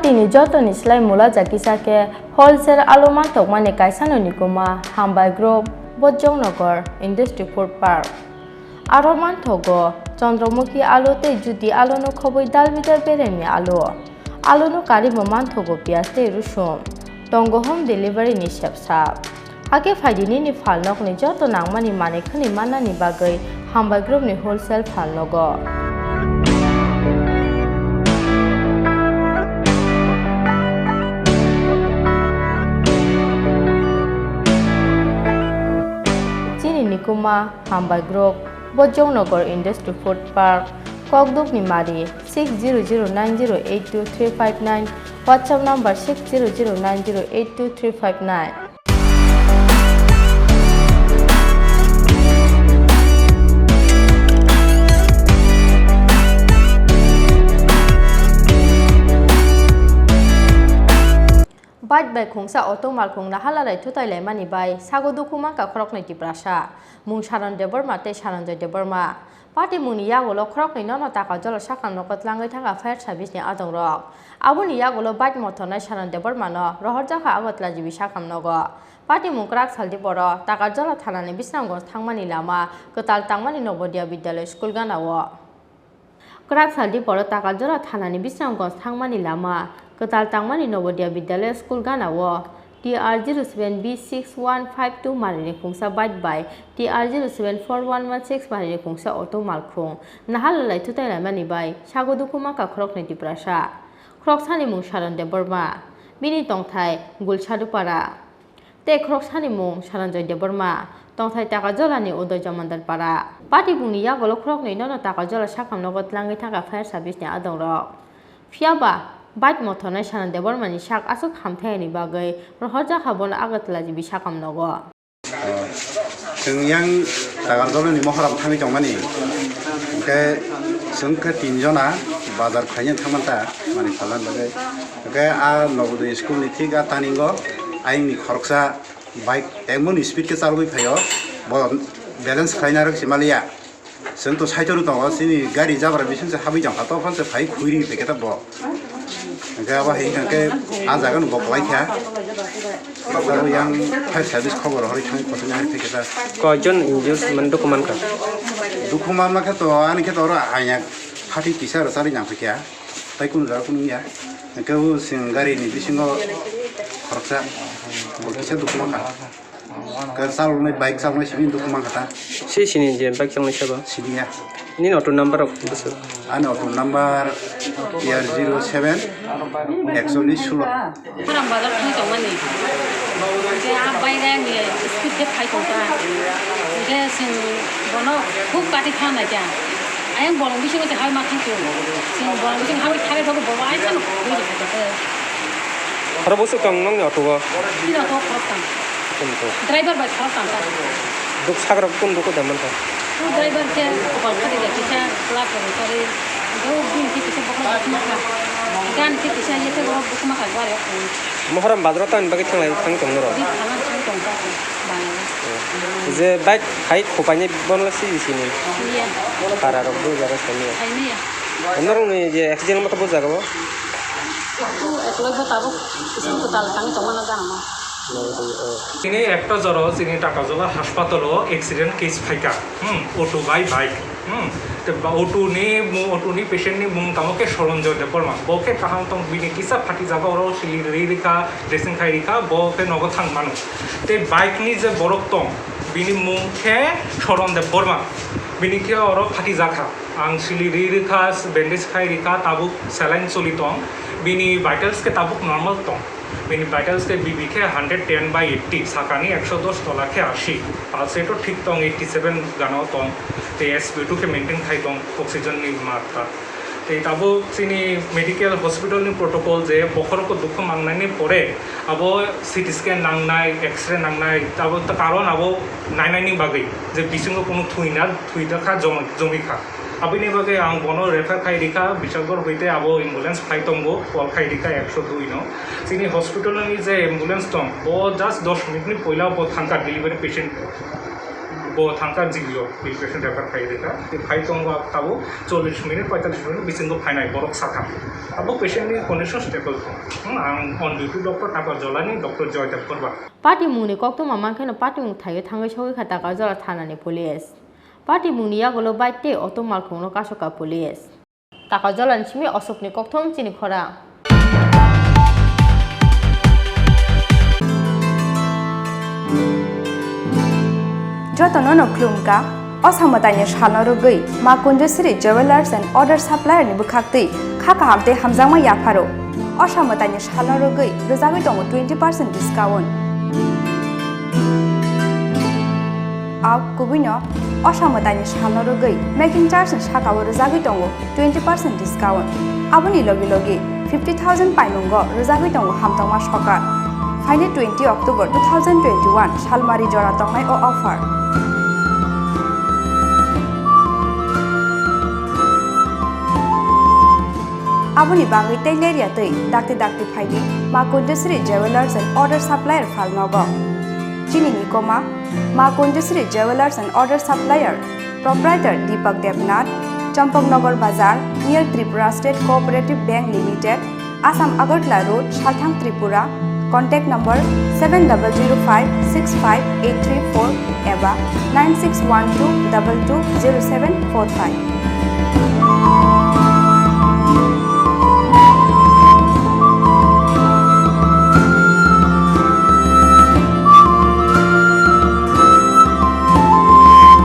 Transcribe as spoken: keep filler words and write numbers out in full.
Tini jotoni slai mula jakisa khe wholesale alu mantokmani kaisano nikuma Hambai Group, Bojongnagar Industry Food Park. Aro manthogo Chandramukhi alu tei Jyoti aluno khobwi dal bidal beremni alu. Aluno karwi bo manthogo piyaj tei rusum. Tongo home delivery ni sepsa. Hakhe phaidi nini phalnokni joto nangmani manwi khwnwi mannani bagwi Hambai Group ni wholesale phalnogo. Chini nikuma Hambai Group, Bojongnagar Industry Food Park, Kokdukni Mari, six zero zero nine zero eight two three five nine, WhatsApp number six zero zero nine zero eight two three five nine. Bike bai khungsa auto malkhung naha lalai thutai laimani bai sago dukhu mankha khoroknwi Tiprasa, mung Saron Debbarma tei Saranjoy Debbarma. Patimungni yagulo khoroknwi nono taka jora sakam nogo tlangwi thangkha fire service ni adongrok. Aboni yagulo bike mothornai Saron Debbarmano rohorjakha Agartala G B sakam nogo. Patimung kwrak saldi boro Takarjala thanani Bisramganj thangmani lama kwtal tangmani Nobodia Bidyalaya school ganao. Kwrak saldi boro Takarjala thanani Bisramganj thangmani lama kwtal tangmani Nobodia Bidyalaya school ganao T R zero seven B six one five two marini khungsa bike bai T R zero seven four one one six marini khungsa auto malkhung naha lalai thutai laimani bai sago dukhu mankha khoroknwi Tiprasa. Khoroksani mung Saron Debbarma, bini tongthai Gulsadupara. Tei khoroksani mung Saranjoy Debbarma, tongthai Takarjalani Udoy Jamandar Para. Patimungni yagulo khoroknwi nono Takarjala sakam nogo tlangwi thangkha fire service ni adongrok. Phiyaba bike mothornai Saran Debbarmani sak aswk hamthayani bagwi rohorjakha bono Agartala G B sakam nogo. Chwng yang Takarjalani Mohoram thangwi tongmani. Hwnkhe chwng khe tin jona bazar khlaina thangmanta manwi phalna bagwi. Hwnkhe a Nobodoy school ni thik a turning o ayang ni khoroksa bike emon speed khe chalogwi phaio, bo balance khlaina rwk se maliya. Chwng to side o tongo, chini gari jabra bising se habwi tongkha, tokphang se phai khuri paikhe ta bo. Hwnkhe abo hai hwnkhe a jaga no bo kwlai kha. Abo yang fire service khobor rohorwi thangwi kotorni hai phaikhe ta. Koijon injured man dukhu mankha? Dukhu manma khe to ani khe to oro ayang phathi kisa rwcharwi nang phaikha. Tai kunu jaga kunu ya. Hwnkhe o chwng gari ni bisingo khoroksa bo kisa dukhu mankha. Hwnkhe chaloknai bike chaloknai simi dukhu mankha ta. Si sini je bike chaloknai sabo? Sini ya. Nini auto number rok bwswk? Ani auto number T R zero seven ekchollish solo. Khorang bazar thangwi tongmani. Hwnkhe a bike ani speed khe phai tongkha. Hwnkhe chwng bono khub kati kha naikha. Ayang bolong bisingo se hai ma thangkhe. Chwng bolong bisingo hai thare thogo bolong ai chano khoi rwkha khe. Oro bwswk tong nokni auto o? Bini auto o khorok tang. Tong to. Driver bai khorok tang ta. Duk sagrok kun duk da man ta. O driver khe kopal khadi da kisa plak rw sari. Hwnkhe o bini khe kisa bokhok bokhok ma kha. Gan khe kisa ye khe bokhok bokhok ma kha gari o. Mohoram bazar o tangni bagwi thanglai thang tong norok? Di thanglai thang tong ta. Bana. Je bike hai khopaini bono si sini. Iya. Para rok bo jaga sani. Hai miya. Norokni je accident wngma khe bo jaga o? Ekolog bo tabuk kisim kwtal thangwi tongmano jang no. Tini ekta jora o chini Takarjala hospital o accident case phaikha. Hmm, auto bai bike. Hmm, te ba auto ni mu-, auto ni patient ni mung tamo khe Soronjoy Debbarma. Bo khe kaham tong bini kisa phati jaga oro sili ri rikha, dressing khai rikha, bo khe nogo thang mano. Te bike ni je borok tong, bini mung khe Soron Debbarma. Bini khe oro phati jakha. Ang sili ri rikha, bandage khai rikha, tabuk saline choli tong. Bini vitals khe tabuk normal tong. Bini vitals khe B P khe hundred ten by eighty, sakani ekso dos tola khe ashi. Pulse rate o thik tong, eighty seven gana o tong. Tei S P O two khe maintain khai tong, oxygen ni matra. Tei tabuk chini medical hospital ni protocol je bokhorok dukhu mangnani pore abo C T scan nangnai, X-ray nangnai, abo ta karon abo nainani bagwi je bisingo kunu thwina, thwi ta kha, jom-, jomi kha. Aboni bagwi ang bono refer khai rikha, Bisakgor hoite abo ambulance phai tongo, call khai rikha ekso dui no. Chini hospital ni je ambulance tong, bo just dos minute ni poila bo thangkha delivery patient. Bo thangkha G B o, patient refer khai rikha. Tei phai tongo tabuk chollish minute, paitalish minute bisingo phainai borok sakha. Abo patient ni condition stable tong. Hmm, ang on duty doctor Takarjala ni, Doctor Joydev Purba. Patimungni koktwma mankheno patimung thaio thangwi sogwi kha Takarjala thanani police. Patimungni yagulo bike tei auto malkhungno kasokha police. Takarjalani simi Ashokni kokthom chini khorang. Jotono no khulumkha, o samwtaini salno rwgwi Ma Kunjasri Jewellers and Other Supplier ni bwkhaktwi kha kaham tei hamjakma yapharo. O samwtaini salno rwgwi rwjagwi tongo twenty percent discount. Au kubuino o samwtaini salno rwgwi making charge ni sakao rwjagwi tongo twenty percent discount. Aboni logi logi fifty thousand paimungo rwjagwi tongo hamtokma sokar. Phaini twenty October two thousand twenty-one salmari jora tongnai o offer. Aboni bagwi tei lerya twi dakti dakti phaidi Ma Kunjasri Jewellers and Other Supplier phalnogo. Chini nikoma Ma Kunjasri Jewellers and Other Supplier, Proprietor Deepak Debnath, Champaknagar Bazar, near Tripura State Cooperative Bank Limited, Assam Agartala Road, Salthang, Tripura. Contact number seven double zero five six five eight three four eba nine six one two double two zero seven four five.